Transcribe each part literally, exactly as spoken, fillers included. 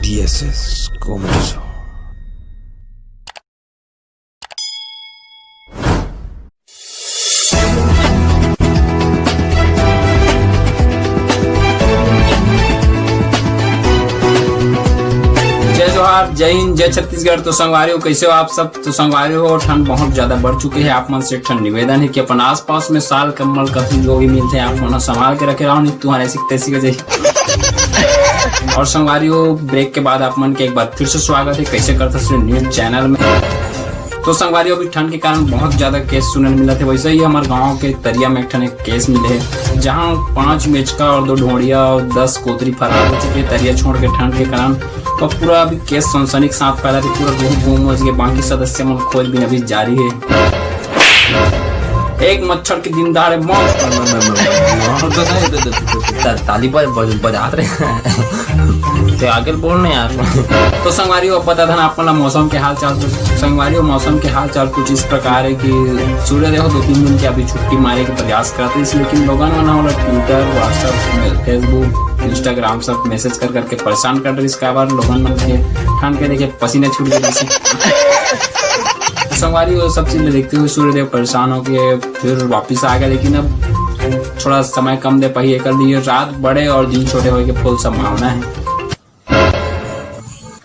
TSS comedy show. जय जोहार, जय हिंद, जय छत्तीसगढ़। तो संगवारी हो, कैसे हो आप सब? तो संगवारी हो, ठंड बहुत ज्यादा बढ़ चुके हे। आप मन से एक ठन निवेदन हे कि अपन आसपास में साल कम्बल कथी जो भी मिलथे, आप मन संभाल के रखे रहो, नहीं तुम्हारे ऐसी तैसी हो जाही। और संगवारी हो, ब्रेक के बाद आप मन के एक बार फिर से स्वागत हे कैसे करथस रे न्यूज चैनल में। तो संगवारी हो, अभी ठंड के कारण बहुत ज्यादा केस सुने ल मिलत हे। वैसे ही हमारे गांव के तरिया में एक ठन एक केस मिले हे, जहां पांच मेचका और दो ढोड़िया और दस कोतरी फरार हो चुके हैं तरिया छोड़ के ठंड के कारण। तो पूरा अभी केस सनसनी के साथ फैला हे, पूरा रूम बूम मच गए। बाकी सदस्य मन खोजबीन अभी जारी हे। एक मच्छर के दिन दहाड़े मौत। और तो नहीं, तो, तो, तो, तो, ता-, ताली पर बज-, बजात रहे। ते आगे बोल ना यार। तो संगवारी हो, बता देना आप मन ला मौसम के हाल चाल। तो संगवारी हो, मौसम के हाल चाल कुछ इस प्रकार हे कि सूर्यदेव दो तीन दिन के अभी छुट्टी मारे के प्रयास करत रहिस, लेकिन लोगन मन ह ओला Twitter, WhatsApp, Facebook, Instagram सब मैसेज कर करके परेशान कर रहिस। काबर लोगन मन के ठंड के देखे पसीना छूट गए। संगवारी हो, सब चीज ल देखते हुए सूर्यदेव परेशान होके फिर वापिस आ गया, लेकिन अब थोड़ा समय कम दे पाही, एकर लिए रात बड़े और दिन छोटे होए के फुल संभावना हे।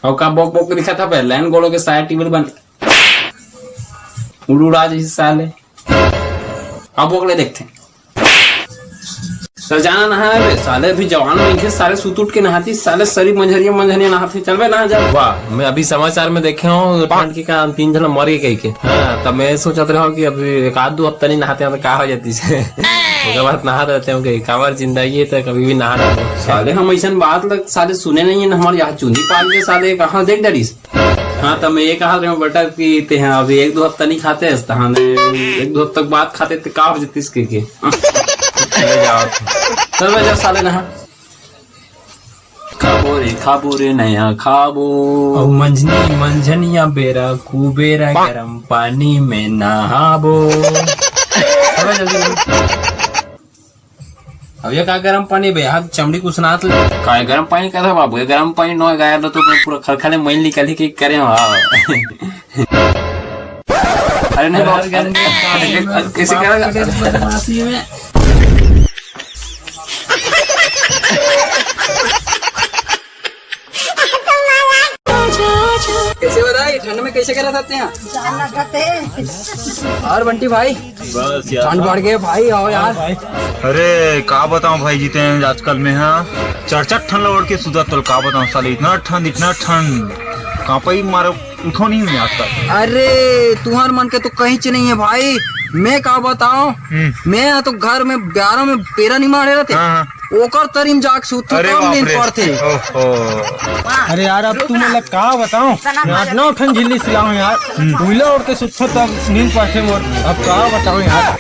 अउ का बोक बोक के दिखत हवे? लैन गोड़ो के साया टीवी ल बन उड़ उड़ा जैसे साले। अब बोक ले देखते। तो जाना नहाए बे, साले अभी जवान नइखे, साले सुत उठ के नहाती, साले सरी मंझरिया मंझरिया नहाते, चल बे नहा जा। वाह, मैं अभी समाचार में देखे हूँ, ठंड के कारण तीन झन मर गए कह के। हाँ, तब मैं सोचत रहा हूँ कि अभी एक आध दो हफ्ता नहीं नहाते हैं तो का हो जाती से। ओकर बाद नहा रहते हो कि काबर जिंदगी है तो कभी भी नहा रहते हो। साले हम ऐसन बात लग, साले सुने नहीं है, हमारे यहाँ चूंदी पाल के साले कहाँ देख डरिस। हाँ, तो मैं ये कहा रहे हूँ बेटा कि ते हाँ अभी एक दो हफ्ता नहीं खाते हस, तहाने एक दो हफ्ता के बाद खाते ते का हो जतिस के, के? ले जाओ। चल बे, जा साले नहा। खाबो रे, खाबो रे, नया खाबो। अउ मंझनी, मंझनिया बेरा, कुबेरा, गरम पानी में नहाबो। चलो जल्दी, जल्दी। अब ये का गरम पानी बे, हाथ चमड़ी कुछ ना ले। काय गरम पानी का था बाबू? ये गरम पानी नोहे गाया तो मैं पूरा खलखले मैल निकल ही के करे हो। हाँ। अरे नहीं बाबू, अरे, अरे, कैसे करेगा? बदमाशी में। कैसे हो दाई, ठंड में कैसे करा था आप? जान ना खाते। और बंटी भाई, बस यार। ठंड बढ़ गए भाई, आओ यार। अरे का बताऊं भाई जितेंद्र, आजकल में हाँ चार चार ठन ला ओढ़ के सुता, तो का बताऊं साले, इतना ठंड, इतना ठंड, कांपई मारे उठो नहीं हुई आजकल। अरे तुहर मन के तो कहीं च नहीं है भाई, मैं का बताऊं, हम्म। मैं यहाँ तो घर में ब्यारा में बेरा नहीं मारे रहते। हाँ, हाँ। ओकर तरी म जाके सुतथों, अरे तब बाप नींद रे। पड़थे। ओहो। अरे यार, अब तुमन ला का बताओं, आठ नौ ठन झिल्ली सिलाओं यार, हम्म। उइला ओढ़ के सुतथों तब नींद पड़थे मोर। अब का बताओं यार।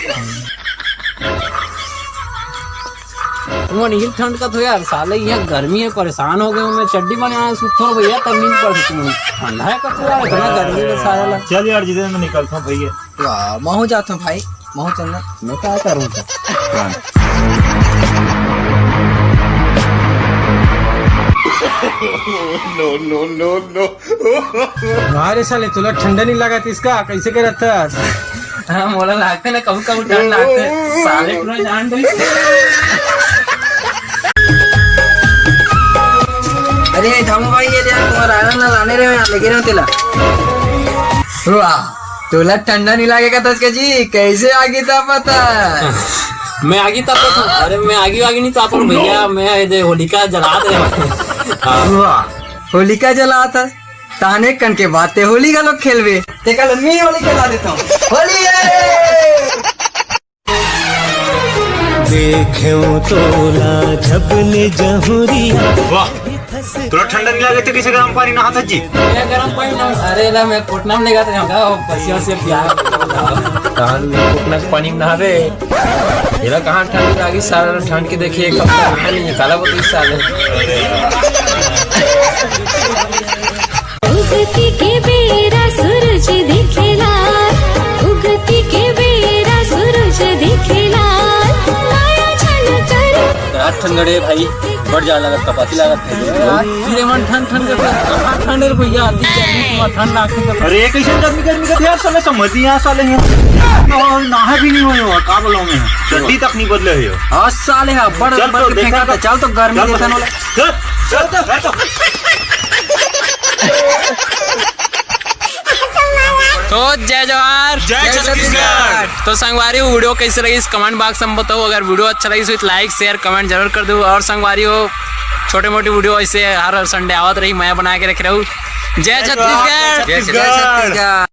तुमन इही ठंड का तो यार, साले यहाँ गर्मी है, परेशान हो गए हूँ मैं। चड्डी बने सुतथों भैया, तब नींद पड़थे तुमन। ठंडा है का तो यार, इतना गर्मी में साला। चल यार, जितेंद्र, मैं निकलता हूँ भैया। वाह, महूँ जात हूँ भाई, महूँ चलना। मैं क्या करूँ तो? No, no, no, no। अरे साले, तोला ठंडा नहीं लगा इसका, कैसे करत हस? हाँ, मोला लागथे ना, कभू कभू डर लागथे। साले पूरा जान दे। अरे धामू भाई, ये ले यार, तुम्हारा आयरन ला लाने रहे हो यार, लेके रहे हो तेला। वाह, तोला ठंडा नहीं लागेगा तस के जी, कैसे आगी तापत हस? मैं आगी तापत हूँ। अरे मैं आगी वागी नहीं तापत भैया, मैं ये दे होलिका जलात रहे हूँ। हाँ। वाह, होलिका जलात हस, ताने कन के बात ते होली घलो खेलबे। ते कल मैं होली खेला देता हूँ। होली है। देखें तोला जब ले जहुरिया। वाह, तोला ठंडा नहीं लगे तो कैसे गर्म पानी नहाथस जी? क्या गर्म पानी ना? अरे ला, मैं कोटना में लेगा था, पसिया से प्यार। तहान कोटना के पानी में नहाबे। एला कहाँ ठंड लागी, साला ठंड के देखिए, एक हफ्ता नहाए नहीं है, काला बोतल साले। उगती के बेरा सूरज दिखेला, उगती के बेरा सूरज दिखेला, माया झन करे। रात ठंडे भाई, बड़ जाड़ लागत, कपासी लागत है। यार, फिर एमन ठंड ठंड करथे, कहाँ ठंड रे भैया, अति गर्मी में ठंड लागथे। अरे, कैसे गर्मी, गर्मी करथे यार, साले समझ नहीं आ साले हैं। और नहा भी नहीं हुए हो, का बोलो मैं? चड्डी तक नहीं बदले हो। हाँ, साले, हाँ, बड़, चल बड़ तो के देखा फेंका तो। था, चल तो गर्मी चल तो। देखा ना। चल, चल तो, चल तो। तो जय जोहार। जय जय छत्तीसगढ़। छत्तीसगढ़। तो संगवारी हो, वीडियो कैसे लगी, इस कमेंट बॉक्स में बताओ। अगर वीडियो अच्छा लगी तो लाइक, शेयर, कमेंट जरूर कर दो। और संगवारी हो, छोटे मोटे वीडियो ऐसे हर संडे आवत रही, मैं बना के रख रहा हूँ। जय जय जोहार, छत्तीसगढ़। जय छत्तीसगढ़।